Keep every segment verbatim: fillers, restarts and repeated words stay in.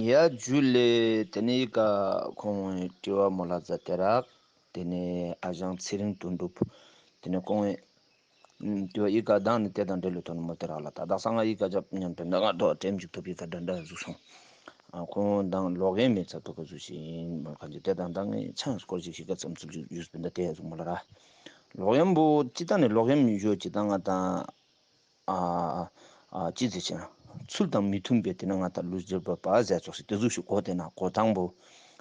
ཡ་ཇུ་ལེ། ཏེ་ནེ་ཨི་ཀ་ཁོང་དྲི་བ་མོལ་ལ་ཛད་དེ་རག། ཏེ་ནེ་ཨ་ཞང་ཚེ་རིང་དོན་གྲུབ། ཏེ་ནེ་ཁོང་དྲི་བ་ཨི་ཀ་དང་ནི་ཏེ་དང་འབྲེལ་ལོ་ཐོན་མོལ་ཏེ་རག་ལ། ད་དག་ས་ང་ཨི་ཀ་ཇབ་ཉམས་པེ་ན་ང་ཏོ་ཊེམ་ཅིག་ཐོབ་ཨི་ཀ་འདྲ་འདྲ་ཟུག་སོང་། ཨ་ཁོང་དང་ལོག་གཡེམ་མེད་ཚ་ཐོག་ག་ཟུག་ཤིག་ཨིན་མོལ་ཁན་ཅིག་ཏེ་དང་དང་ངས་ཆང་སྐོར་ཞིག་ཤིག་ག་ཙམ་ཚུལ་ཞིག་ཡོད་པིན་ད་ཏེ་ཡ་ཟུག་མོལ་ལ་ར། ལོག་གཡེམ་བོ་ཅི་ད་ནི་ལོག་གཡེམ་ཞོ་ཅི་ད་ང་ད། ཨ་ཨ་ཅི་ཟེར་ཅེ་ན། ཚུལ་དང་མི་མཐུན་པའི་ཏེ་ནེ་ང་ཏང་ལུས་འབྲེལ་བོར་པ་ཟེར་ཙོགས་ཤིག་ཏེ་ཟུག་ཤིག་གོ་ཏེ་ན་གོ་སྟངས་པོ།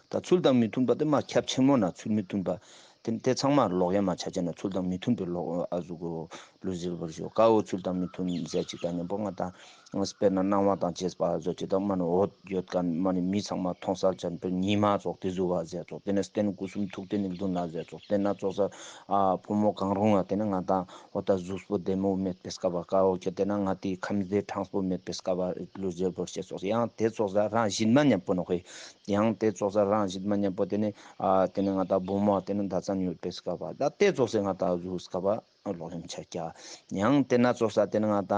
ད་ཚུལ་དང་མི་མཐུན་པ་ཏེ་མ་ཁྱབ་ཆེན་མོ་ན་ཚུལ་མི་མཐུན་པ། ཏེ་ཏེ་ཚང་མ་ལོག་གཡེམ་མ་ཆ་ཅེ་ན་ཚུལ་དང་མི་མཐུན་པའི་ལོག་ཨ་ཟུག་གོ་ལུས་འབྲེལ་བོར་ཞོ་ཀ་བོ་ཚུལ་དང་མི་མཐུན་ཟེར་ཅིག་ད་ཉམ་པོ་ང་ཏང་དཔེར་ན་སྣང་བ་དང་བཅས་པ་ཟོ་ཅིག་ད་མ་ནི་འོད་ཡོད་ཁན་མ་ནི་མི་ཚང་མ་མཐོང་སལ་ཅན་པོ་ཉི་མ་ཙོགས་ཏེ་ཟུག་བ་ཟེར་ཙོགས་ཏེ་ནེ་རྟེན་སྐུ་གསུམ་ཐུགས་རྟེན་ནི་མདུན་ལ་ཟེར་ཙོགས་ཏེ་ནེ་ཙོགས་ས་ཨ་བུ་མོ་གང་རུང་ང་ཏེ་ནེ་ང་ཏང་འོ་ད་གཟུགས་པོ་བདེ་མོ་མེད་པའི་སྐབས་པ་ཀ་འོ་ཁྱེད་དེ་ན་ང་ཏི་ཁམས་བདེ་གྲངས་པོ་མེད་པའི་སྐབས་པ་ལུས་འབྲེལ་བོར་ཤེས་སོགས་ཡང་ཏེ་ཙོགས་ས་རང་བཞིན་མ་ཉམ་པོ་ནོག་ཧེ། ཡང་ཏེ་ཙོགས་ས་རང་བཞིན་མ་ཉམ་པོ་ཏེ་ནེ་ཨ་ཏེ་ནེ་ང་ཏ་བུ་མོ་ཏེ་ནེ་ད་ཙམ་ཡོད་པའི་སྐབས་པ་ད་ཏེ་ཙོགས་སེ་ང་ཏ་གཟུགས་སྐབས་པ་ལོག་གཡེམ་ཆ་ཀྱག། ཡང་ཏེ་ན་ཙོགས་ས་ཏེ་ནེ་ང་ཏ་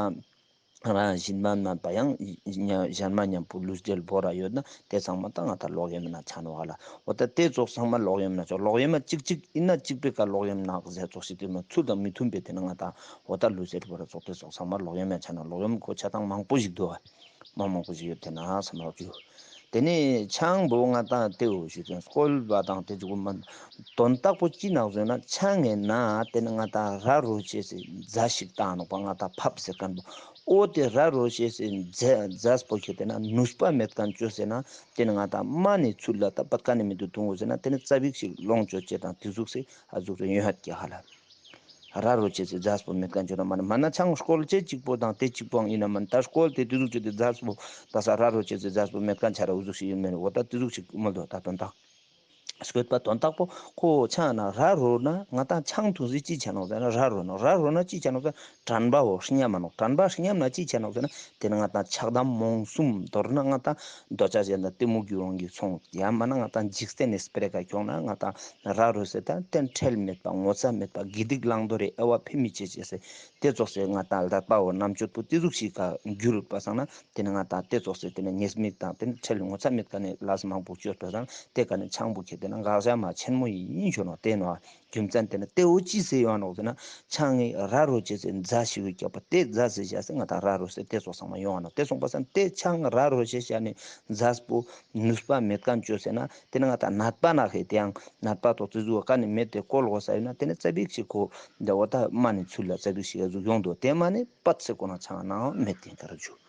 རང་བཞིན་མ་ཉམ་པ་ཡང་གཞན་མ་ཉམ་པོ་ལུས་འབྲེལ་བོར་ར་ཡོད་ན་ཏེ་ཚང་མ་ད་ང་ཏ་ལོག་གཡེམ་ན་ཆ་ནོག་ཧ་ལ། འོ་ད་ཏེ་ཙོགས་ཚང་མ་ལོག་གཡེམ་ན་ཆ་ལོག་གཡེམ་མ་ཅིག་ཅིག་ཨིན་ན་ཅིག་པོའི་ཀ་ལོག་གཡེམ་ན་ཟེར་ཙོགས་ཤིག་ཏེ་མ་ཚུལ་དང་མི་མཐུན་པའི་ཏེ་ནེ་ང་ཏ་འོ་ད་ལུས་འབྲེལ་བོར་ར་ཙོགས་ཏེ་ཙོགས་ཚང་མ་ལོག་གཡེམ་ན་ཆ་ན་ལོག་གཡེམ་ཁོ་ཆ་སྟངས་མང་པོ་ཞིག་འདུག་ཨ། མང་མང་པོ་ཞིག་ཡོད་ཏེ་ན་བསམ་རོགས་ཞུ། ཏེ་ནེ་ཆང་བོ་ང་ཏ་ཏེ་བོ་ཞུ་ཏེ་སྐོལ་བ་དང་ཏེ་ཅིག་གོ་མ་དོན་དག་པོ་ཅི་ནོག་ཟེར་ན་ཆང་ངི་ནང་ཏེ་ནེ་ང་ཏ་ར་རོ་ཅེས་སི་རྫས་ཤིག་བཏང་ནོག་པ། ང་ཏ་ཕབ་ཟེར་ཁན་བོ་འོ་ཏེ་ར་རོ་ཅེས་སི་རྫས་རྫས་པོ་ཁྱེར་ཏེ་ན་ནུས་པ་མེད་ཁན་ཅོས་ཟེར་ན་ཏེ་ནེ་ང་ཏ་མ་ནི་ཚུལ་ལ་ད་པད་ཀ་ནེ་མི་དུ་ཐུང་གོ་ཟེར་ན་ཏེ་ནེ་ཙ་པིག་ཞིག་ལོངས་སྤྱོད་ཅེས་དང་ཏེ་ཟུག་སེ་ཨ་ཟུག་རེ་ཡོང་ཧད་ཀྱག་ཧ་ལ། ར་རོ་ཅེས་སི་རྫས་པོ་མེད་ཁན་ཅོ་ན་མ་ནི་མ་ན་ཆང་སྐོལ་ཅེས་ཅིག་པོ་དང་ཏེ་ཅིག་པོའང་ཨིན་ན་མ་ནི་ད་སྐོལ་ཏེ་ཏེ་ཟུག་ཅོས་ཏེ་རྫས་པོ་ད་ས་ར་རོ་ཅེས་སི་རྫས་པོ་མེད་ཁན་ཆ་ར་འུ་ཟུག་ཞིག་ཨིན་མེད་འོ་ད་ཏེ་ཟུག་ཅིག་མ་དོ་ད་དོན་དག་སྐོལ་པ་དོན་དག་པོ་ཁོ་ཆང་ན་ར་རོ་ན་ང་ཏ་ཆང་འཐུང་སེ་ཅི་ཆ་ནོག་ཟེར་ན་ར་རོ་ན་ར་རོ་ན་ཅི་ཆ་ནོག་ཟེར་དྲན་པ་བོ་ཉམས་མ་ནོག། དྲན་པ་ཉམས་ན་ཅི་ཆ་ནོག་ཟེར་ན་ཏེ་ནེ་ང་ཏ་ཆགས་སྡང་རྨོངས་གསུམ་མདོར་ན་ང་ཏ་འདོད་ཆགས་ཞེ་སྡང་གཏི་མུག་གི་དབང་གིས་སོང་ཡང་མ་ན་ང་ཏ་འཇིག་རྟེན་ནི་སྤེ་ར་ཀ་ཁྱོང་ན་ང་ཏ་ར་རོ་སེ་ད་ཏེ་ཁྲེལ་མེད་པ་ངོ་ཚ་མེད་པ་དགེ་སྡིག་བླང་དོར་རེ་དབྱེ་བ་ཕེ་མི་ཅེས་ཅེས་སེ་ཏེ་ཙོགས་སེ་ང་ཏ་ལད་པ་བོ་རྣམ་དཔྱོད་པོ་ཏེ་ཟུག་ཞིག་ག་འགྱུར་པ་སང་ན་ཏེ་ནེ་ང་ཏ་ཏེ་ཙོགས་སེ་ཏེ་ནེ་ཉེས་དམིགས་དང་ཏེ་ནེ་ཁྲེལ་ངོ་ཚ་མེད་ཀ་ནེ་ལས་མང་པོ་ཅོས་པ་སང་ཏེ་ཀ་ནེ་ཆང་བོ་ཁྱེར་ཏེ་ན་དགག་བྱ་མ་ཆེན་མོ་ཨིན་ཞུ་ནོག། ཏེ་ནོ་རྒྱུ་མཚན་ཏེ་ནེ་ཏེ་བོ་ཅི་སེ་ཡོང་ནོག་ཟེར་ན་ཆང་ངི་ར་རོ་ཅེས་སི་རྫས་ཤིག་གི་སྐྱོབ་པ་ཏེ་རྫས་སེ་བྱ་སེ་ང་ཏ་ར་རོ་སེ་ཏེ་ཙོགས་ཚང་མ་ཡོང་ནོག། ཏེ་སོང་པ་སང་ཏེ་ཆང་ར་རོ་ཅེས་བྱ་ནི་རྫས་པོ་ནུས་པ་མེད་ཁན་ཅོས་ཟེར་ན་ཏེ་ནེ་ང་ཏ་ནད་པ་ན་ཧེ་ཏེ་ཡང་ནད་པ་ཏོག་ཙེ་ཟུག་ཀ་ནེ་མེད་ཏེ་སྐོལ་གོས་ས་ཡོད་ན་ཏེ་ནེ་ཙ་པིག་ཞིག་ཁོ་འདི་འོ་ད་མ་ནི་ཚུལ་ལ་ཙ་པིག་ཞིག་ཡ་ཟུག་ཡོང་དོ། ཏེ་མ་ནེ་པད་སེ་ཁོ་ན་ཆང་ནའང་མེད་ཏེ་ཀ་ར་ཇུ།